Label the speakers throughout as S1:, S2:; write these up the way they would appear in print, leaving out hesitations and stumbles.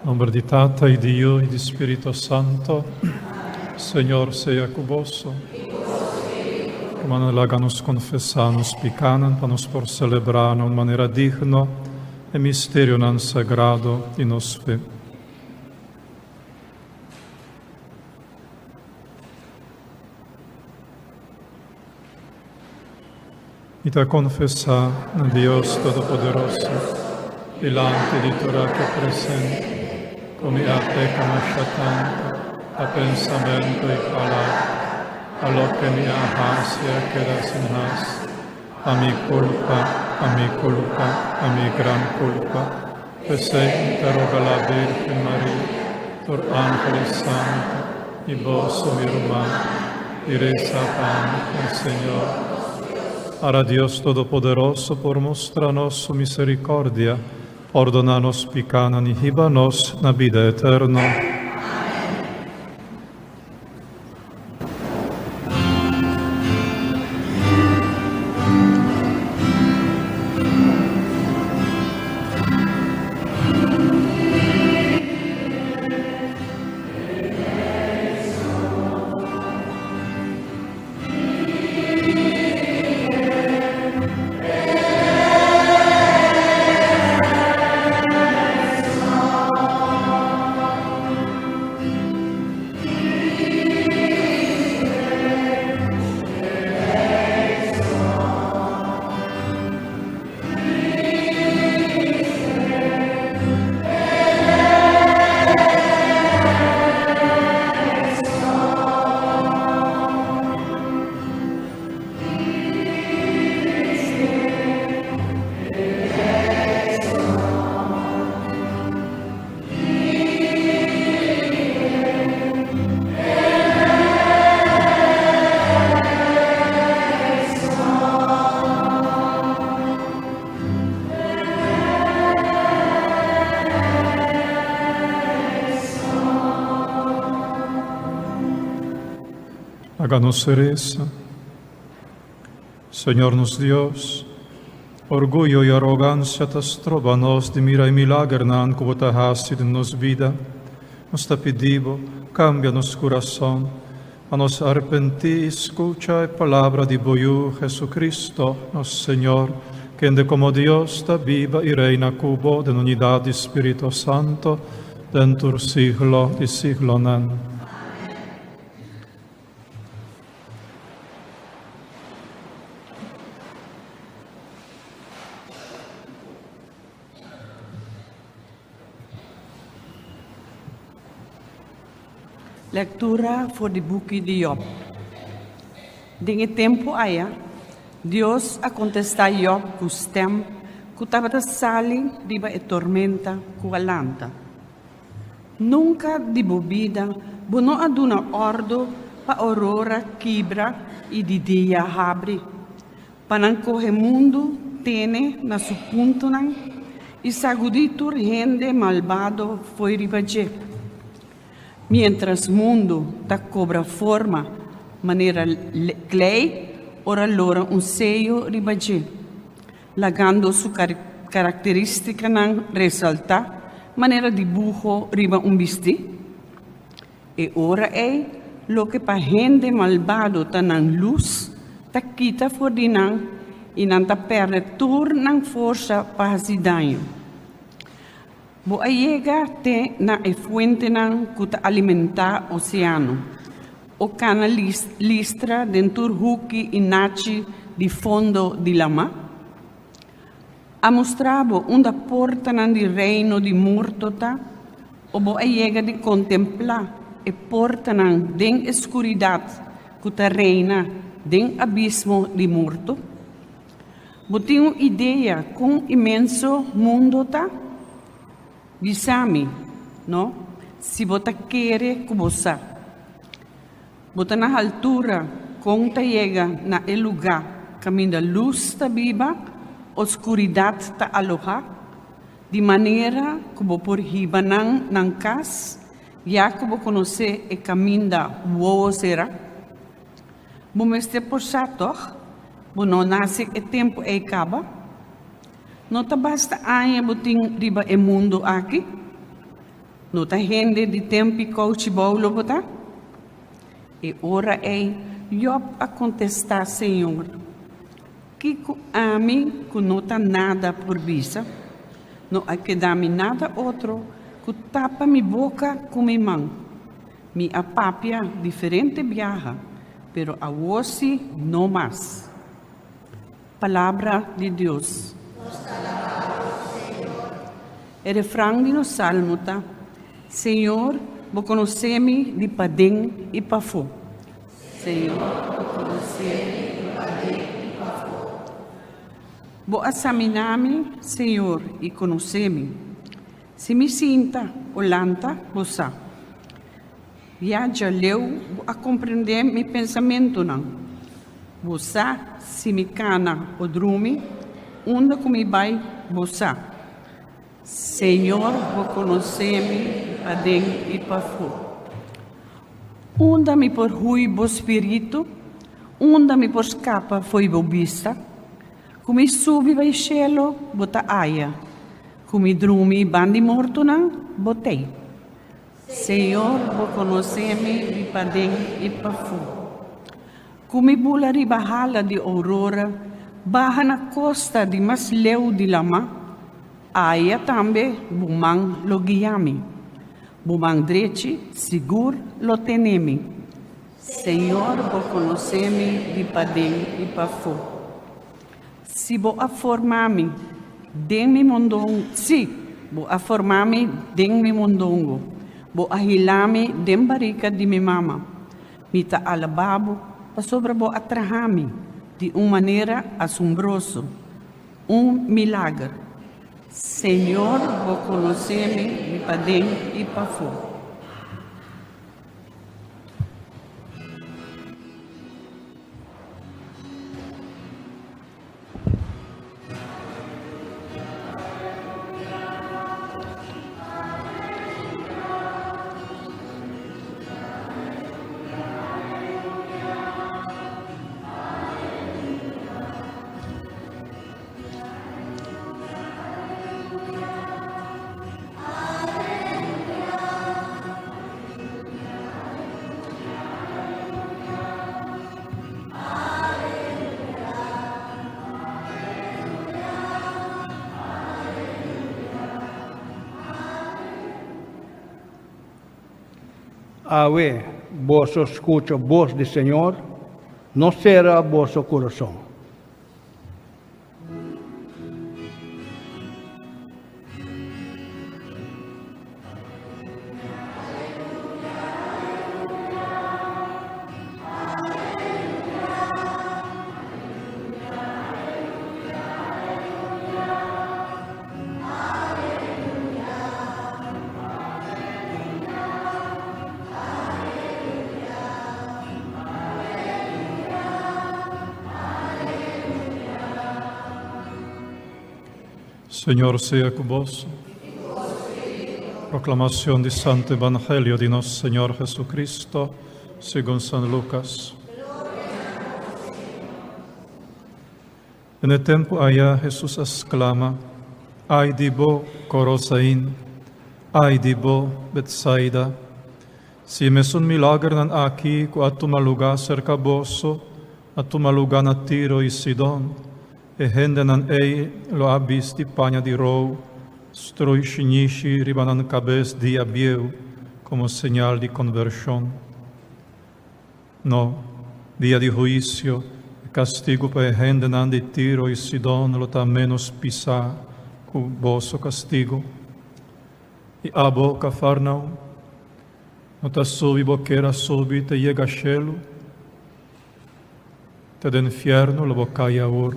S1: Nomber di Tata y di Yu y di Spirito Santo. Señor sea cu boso. Rumannan, laga nos confesa nos picanan pa nos por celebra na un manera digno e misterionan sagrado di nos fe. Mi ta konfesá na Dios Todopoderoso, dilanti di tur aki presente, ku mi a peka masha tantu pa pensamentu i palabra, pa loke mi a hasi a keda sin hasi, pa mi kulpa, pa mi kulpa, pa mi gran kulpa. P'esei mi ta roga la Bírgen Maria, tur ángel i santu, i boso, mi ruman, i resa pa mi na Señor. Ara Dios Todopoderoso por mustra nos su misericordia, pordona nos picanan i hiba nos na bida eterno. Laga nos resa. Señor nos Dios, orguyo i arogansia ta stroba nos di mira e milagernan ku bo ta hasi den nos bida. Nos ta pidi bo, kambia nos kurason, pa nos arepentí i skucha e palabra di bo Yu, Jesucristo, nos Señor, kende komo Dios ta biba i reina ku bo den unidat di Spirito Santo, den tur siglo di siglonan.
S2: Lectura for di buki di Job. Den e tempu aya, Dios a contestá Job cu stem cu tabata sali riba e tormenta cu a lanta. Nunka di bo bida bo no a duna òrdu pa aurora kibra i di dia habri, pa nan kohe mundu tene na su puntonan i sagudí tur hende malbado fo'i riba dje. Miéntras mundu ta kobra forma manera klei ora lora un seyo riba dje. Lagando su karakterístikanan resaltá manera dibuho riba un bistí. E ora ei, loke pa hende malbado ta nan lus, ta kita for di nan i nan ta pèrdè tur nan forsa pa hasi daño. Bo a yega te na e fuentenan ku ta alimentá oseano, o kana listra den tur huki i nachi di fondo di lama? A mustra bo unda portanan di reino di morto ta, o bo a yega di kontemplá e portanan den e skuridat ku ta reina den abismo di morto? Bo tin un idea kon inmenso mundo ta? Bisa mi, no, si bo ta kere ku bo sa. Bo ta na haltura kon ta yega na e lugá kaminda lus ta biba, oskuridat ta alohá, di manera ku bo por hiba nan nan kas, ya ku bo konosé e kaminda wowo será? Bo mester por sa tòg? Bo no nase e tempu ei kaba? No ta basta aña bo tin riba e mundu aki? No ta hende di temp'i kouchi bou lo bo ta? E ora ei Jòb a kontestá señor, Kiko ami ku no ta nada por bisa? No a keda mi nada otro ku tapa mi boka ku mi man. Mi a papia diferente biaha, pero awor sí no mas. Palabra di Dios. E refran di nos salmo ta, Señor, bo konosé mi di paden i pafó. Señor, bo konosé mi di paden i pafó. Bo a saminá mi, Señor, i konosé mi. Si mi sinta o lanta, bo sa. Ya djaleu bo a komprendé mi pensamentunan. Bo sa si mi kana o drumi, unda ku mi bai, bo sa. Señor, bo konosé mi paden i pafó. Unda mi por hui bo spiritu? Unda mi por skapa fo'i bo bista? Ku mi subi bai shelu, bo ta aya. Ku mi drumi band'i mortonan, bo t'ei. Señor, bo konosé mi di paden i pafó. Ku mi bula riba hala di ourora, baha na kosta di mas leu di lamá, aya tambe bo man lo guia mi. Bo man drechi sigur lo tene mi. Señor, bo konosé mi di paden i pafó. Si bo a forma mi den mi mondongo, sí, bo a forma mi den mi mondongo, bo a hila mi den barika di mi mama. Mi ta alabá bo pasobra bo a traha mi di un manera asombroso, un milager. Señor, bo konosé mi di paden i pafó.
S3: Awe boso skucha bos di Señor, no sera boso kurason.
S1: Señor sea cu boso. Proclamación di Santo Evangelio di nos Señor Jesucristo, según San Lucas. Den e tempu aya Hesus a sklama, Ai di bo, Korosain! Ai di bo, Betsaida! Si e mesun milagernan aki ku a tuma lugá serka boso a tuma lugá na Tiro i Sidon, e hendenan ei lo a bisti paña di rou, stroi shinishi riba nan kabes dia bieu komo señal di konvershon. No, dia di huisio, e kastigu pa e hendenan di Tiro i Sidon lo ta ménos pisá ku boso kastigu. I abo, Kafarnaum, no ta subi bo kier a subi te yega shelu? Te den fièrnu lo bo kai awor.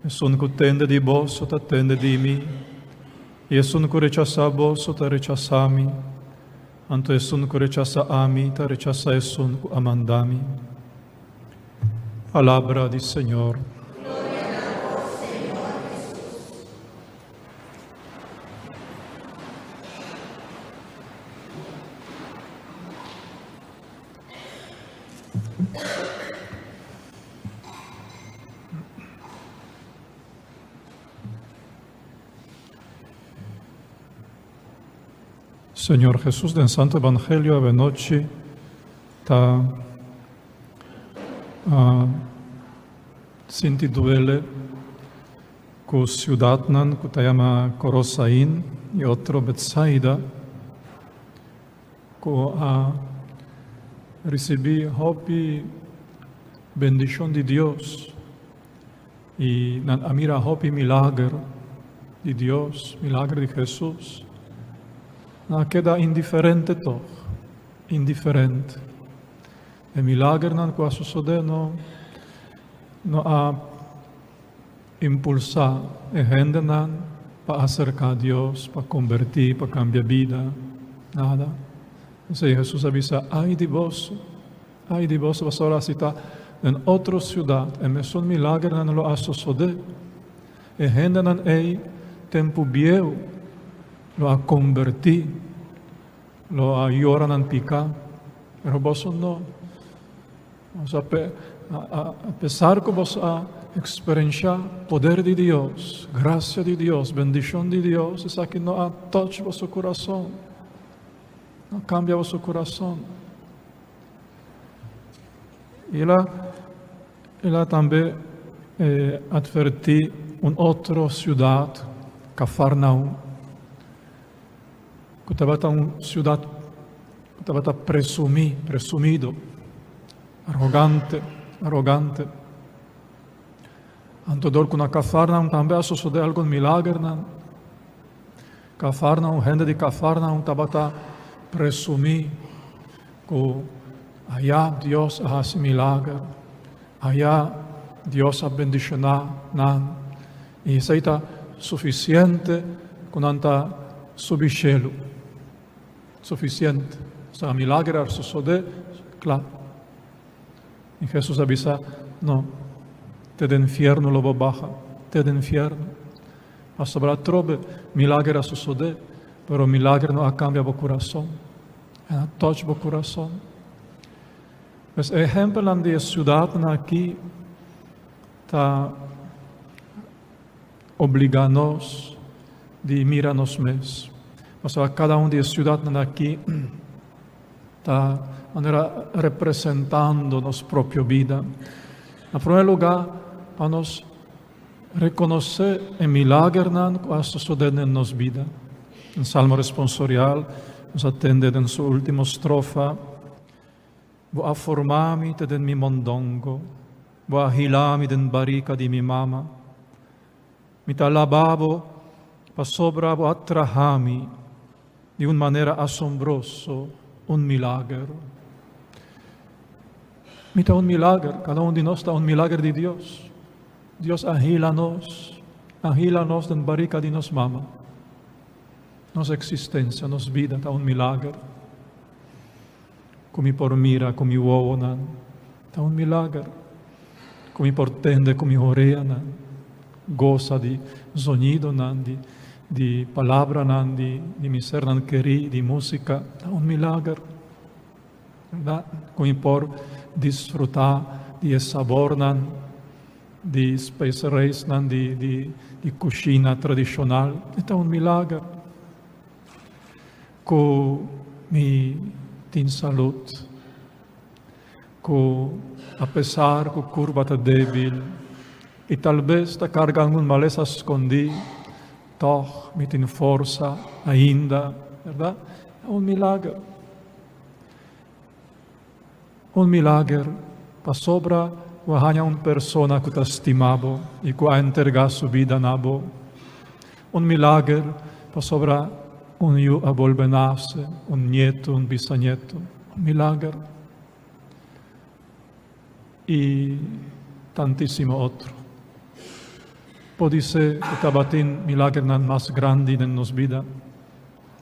S1: Esun ku tende di boso ta tende di mi, i esun ku rechasá boso ta rechasá mi, anto esun ku rechasá ami ta rechasá esun ku a manda mi. Palabra di Señor. Señor Jesus den Santo Evangelio avenochi ta sinti duele ku siudatnan ku ta yama Korosain i otro Betsaida ku a risibí hopi bendishon di Dios i nan a mira hopi milager di Dios, milager di Jesus, nan a keda indiferente tog, indiferente. E milagernan ku a sosodé no no a impulsá e hendenan pa aserká Dios, pa kombertí, pa kambia bida, nada. P'esei Hesus a bisa, Ai di boso, ai di boso, pasobra si ta den otro siudat e mesun milagernan lo a sosodé, e hendenan ei tempu bieu lo a kombertí. Lo a yora nan piká, pero boso no. Boso a pesar ku boso a eksperenshá poder di Dios, grasia di Dios, bendishon di Dios, esaki no a touch boso kurason, no a kambia boso kurason. I el a el a tambe atvertí un otro siudat, Kafarnaum. Ku tabata un siudat ku tabata presumí, presumido, arogante, arogante. Anto dor ku na Kafarnaum tambe a sosodé algun milagernan. Kafarnaum, hende di Kafarnaum tabata presumí ku ayá Dios a hasi milager, ayá Dios a bendishoná nan. I esei ta sufisiente ku nan ta subi shelu. Sufisiente. Sa milager a sosodé, kla. I Hesus a bisa, No, te den fiernu lo bo baha, te den fiernu. Pasobra atrobe milager a sosodé, pero milager no a kambia bo kurason. E no a touch bo kurason. Pues e ehempelnan di e siudatnan aki ta obligá nos di mira nos mes. Pasobra kada un di e siudatnan aki ta manera representando nos propio bida. Na promé lugá, pa nos rekonosé e milagernan ku a sosodé den nos bida. Den Salmo responsorial nos a tende den su último strofa, Bo a forma mi te den mi mondongo, bo a hila mi den barika di mi mama. Mi ta alabá bo pasobra bo a traha mi di un manera asombroso, un milager. Mi ta un milager, kada un di nos ta un milager di Dios. Dios a hila nos, a hila nos den barika di nos mama. Nos eksistensia, nos bida ta un milager. Ku mi por mira ku mi wowonan ta un milager. Ku mi por tende ku mi oreanan, gosa di zonidonan, di di palabranan di di mi sernan kerí, di músika, ta un milager. Bèrdat? Ku mi por disfrutá di e sabornan di spesereisnan di di di kushina tradishonal, e ta un milager. Ku mi tin salud, ku apesar ku kurba ta debil i talbes ta karga algun malesa skondí, tòg mi tin forsa ainda, bèrdat? Ta un milager. Un milager pasobra bo a haña un persona ku ta stima bo i ku a entregá su bida na bo. Un milager pasobra un yu a bolbe nase, un nietu, un bisanietu. Un milager. I tantísimo otro. Podisé ku tabatin milagernan mas grandi den nos bida.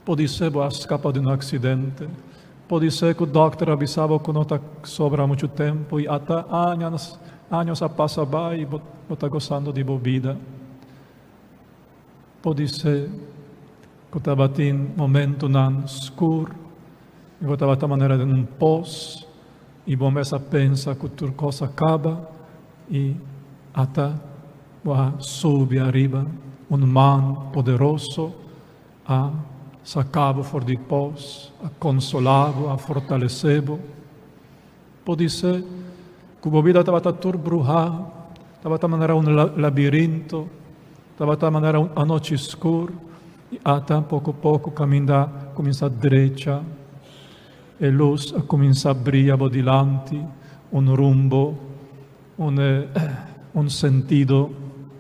S1: Podisé bo a skapa di un aksidente. Podisé ku dòkter a bisa bo ku no ta sobra muchu tempu i ata añas, años a pasa bai i bo bo ta gosando di bo bida. Podisé ku tabatin momentunan skur i bo tabata manera den un pos i bo mes a pensa ku tur kos a kaba i ata bo a subi ariba un man poderoso a. Saca bo for di pos, a consola bo, a fortalece bo. Podise cu bo bida tabata tur bruha, tabata manera un labirinto, tabata manera un anochi scur, y ata poco poco caminda cuminsa drecha. E luz a cuminsa bria bo dilanti, un rumbo, un un sentido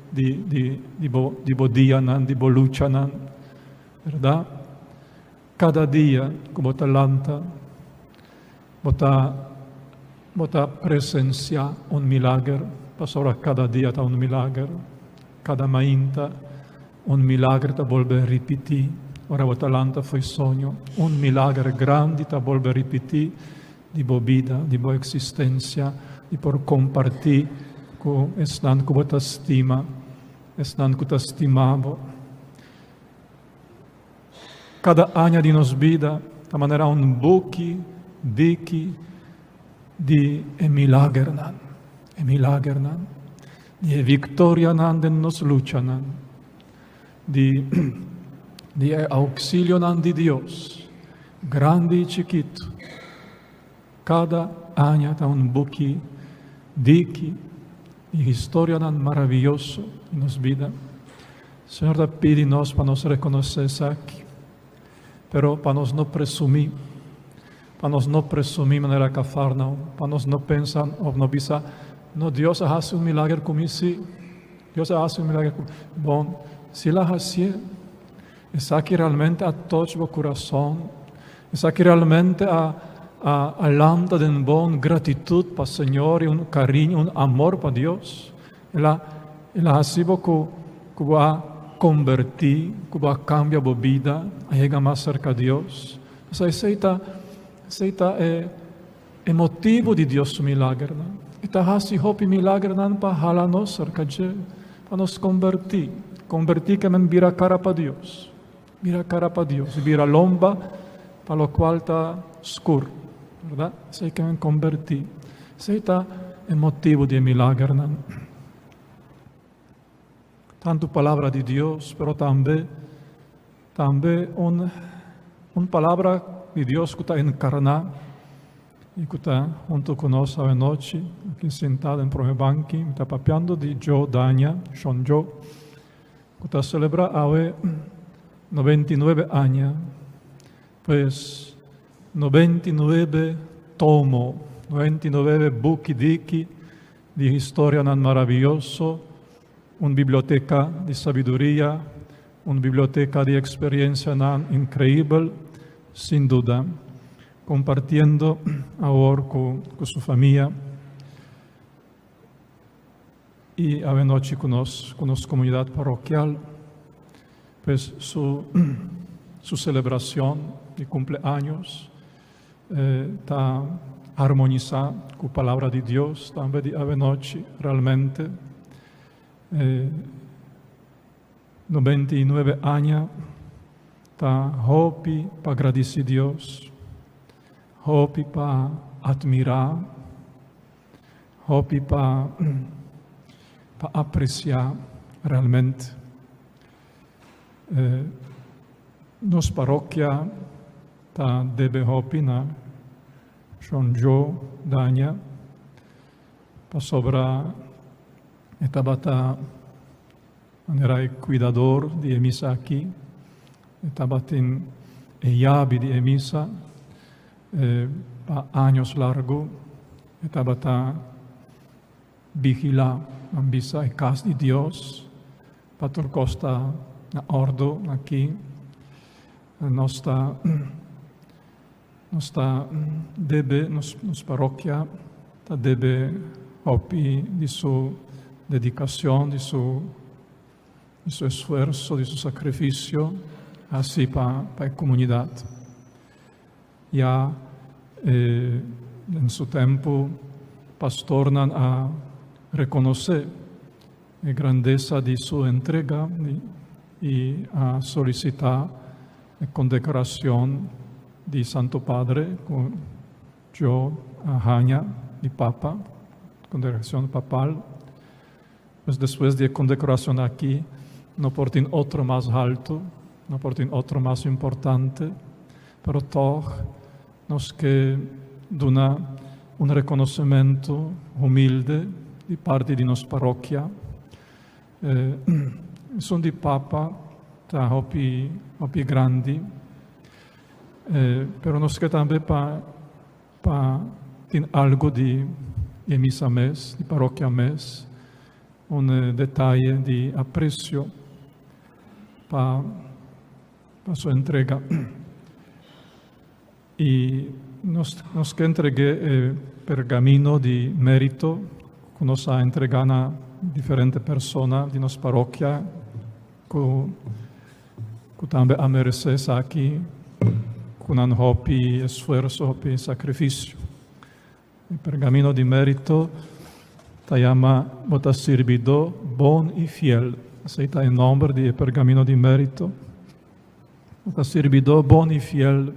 S1: di di di bo di bo dianan, di bo luchanan, berdad? Cada dia cu bo ta lanta, bo ta bo ta presencia un milager, pasobra cada dia ta un milager, cada mainta un milager ta bolbe ripiti, ora bo ta lanta fo'i soño, un milager grandi ta bolbe ripiti di bo bida, di bo existencia, di por comparti cu esnan cu bo ta stima, esnan cu ta stima bo. Kada aña di nos bida ta manera un buki diki di e milagernan, e milagernan, di e viktorianan den nos luchanan, di di e auksilionan di Dios, grandi i chikitu. Kada aña ta un buki diki di historianan maravioso di nos bida. Señor ta pidi nos pa nos rekonosé esaki, pero pa nos no presumí, pa nos no presumí manera Cafarnaum, pa nos no pensa òf no bisa, No, Dios a hasi un milager ku mi sí, Dios a hasi un milager ku mi. Bon, si el a hasié, Esaki realmente a touch bo kurason? Esaki realmente a a a lanta den bo un gratitud pa Señor i un kariño, un amor pa Dios? El a el a hasi bo ku ku bo a kombertí, ku bo a kambia bo bida, a yega mas serka Dios? Pasobra esei ta esei ta e e motibu di Dios su milagernan. E ta hasi hopi milagernan pa hala nos serka dje, pa nos kombertí. Kombertí ke men bira kara pa Dios. Bira kara pa Dios i bira lomba pa lokual ta skur, bèrdat? Esei ke men kombertí. Esei ta e motibu di e milagernan. Tantu palabra di Dios, pero tambe tambe un un palabra di Dios ku ta enkarná i ku ta huntu ku nos awenochi aki sintá den prome banki. Mi ta papiando di Joe Daña, Shon Joe, ku ta selebrá awe 99 aña. Pues 99 tomo, 99 buki diki di historianan maraviyoso, un biblioteka di sabiduria, un biblioteka di eksperiencianan inkreibel, sin duda, kompartiendo awor ku ku su famia i awenochi ku nos ku nos komunidat parokial. Pues su su selebracion di kumpleaños ta harmonisá ku Palabra di Dios tambe di awenochi realmente. 99 aña ta hopi pa gradisí Dios, hopi pa atmirá, hopi pa pa apresiá realmente. Nos parokia ta debe hopi na Shon Joe Daña pasobra e tabata manera e kuidador di e misa aki, e tabatin e yabi di e misa pa años largu, e tabata Vigilá, nan bisa e kas di Dios pa tur kos ta na òrdu aki. Nos ta nos ta debe nos nos parokia ta debe hopi di su dedikashon, di su di su esfuerso, di su sakrifisio hasi pa pa e komunidat. Ya den su tempu pastornan a rekonosé e grandesa di su entrega i a solisitá e kondekorashon di Santo Padre ku Joe a haña di Papa, kondekorashon papal. Pues despues di e kondekorashon aki no por tin otro mas haltu. No por tin otro mas importante, pero tòg nos ke duna un rekonosementu humilde di parti di nos parokia. Esun di Papa ta hopi hopi grandi, pero nos ke tambe pa pa tin algu di e misa mes, di parokia mes, un detaye di apresio pa pa su entrega. I nos nos ke entreg'é e pergamino di mérito ku nos a entregá na diferente persona di nos parokia ku ku tambe a meresé esaki ku nan hopi esfuerso, hopi sakrifisio. E pergamino di mérito ta yama Bo ta sirbidó bon i fiel. Esei ta e nòmber di e pergamino di mérito. Bo ta sirbidó bon i fiel.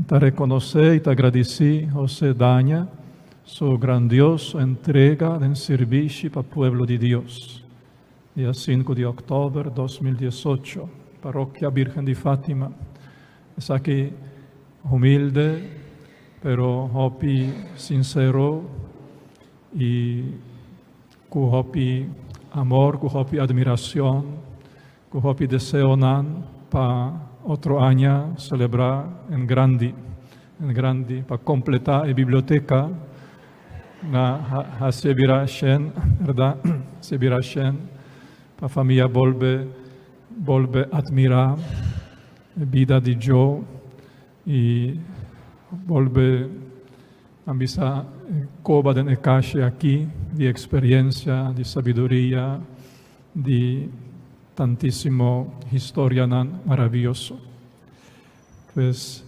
S1: Ta rekonosé i ta gradisí José Daña su grandioso entrega den sirbishi pa pueblo di Dios. Dia sinku di òktober 2018, Parokia Birgen di Fátima. Esaki humilde, pero hopi sincero y cu hopi amor, cu hopi admiracion, cu hopi deseonan pa otro aña celebra en grandi, en grandi, pa completa e biblioteca na haci bira shen, verdad? Haci bira shen, pa famia bolbe, bolbe admira e bida di Joe y bolbe a bisa coba den e cashi aki di experiencia, di sabiduria, di tantisimo historianan maraviyoso. Pues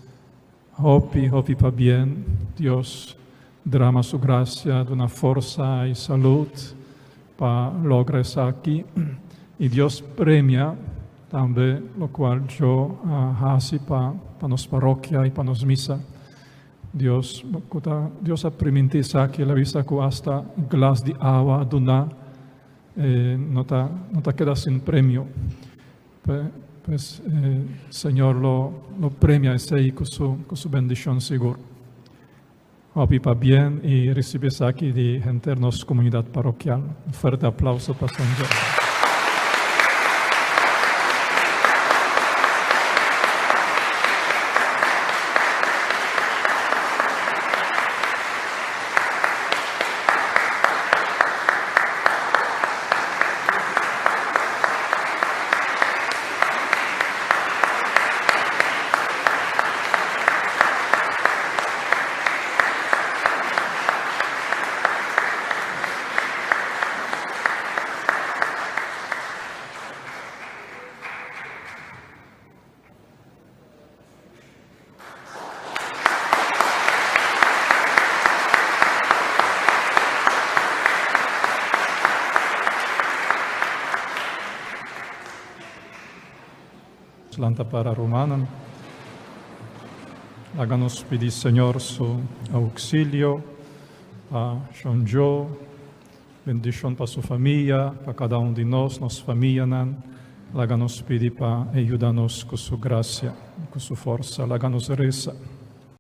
S1: hopi, hopi pabien, Dios drama su gracia, duna forsa y salud pa logra esaki y Dios premia tambe locual Joe a haci pa pa nos parokia y pa nos misa. Dios cu ta Dios a priminti esaki, el a bisa cu hasta glas di awa a duna no ta no ta keda sin premio. Pues Señor lo lo premia esey cu su cu su bendicion sigur. Hopi pabien y ricibi esaki di henter nos comunidad parokial. Un fuerte aplauso pa San Joe. Lanta para rumannan. Laga nos pidi Señor su auxilio pa Shon Joe. Bendishon pa su famia, pa kada un di nos, nos famianan. Laga nos pidi pa e yuda nos ku su grasia, ku su forsa. Laga nos resa.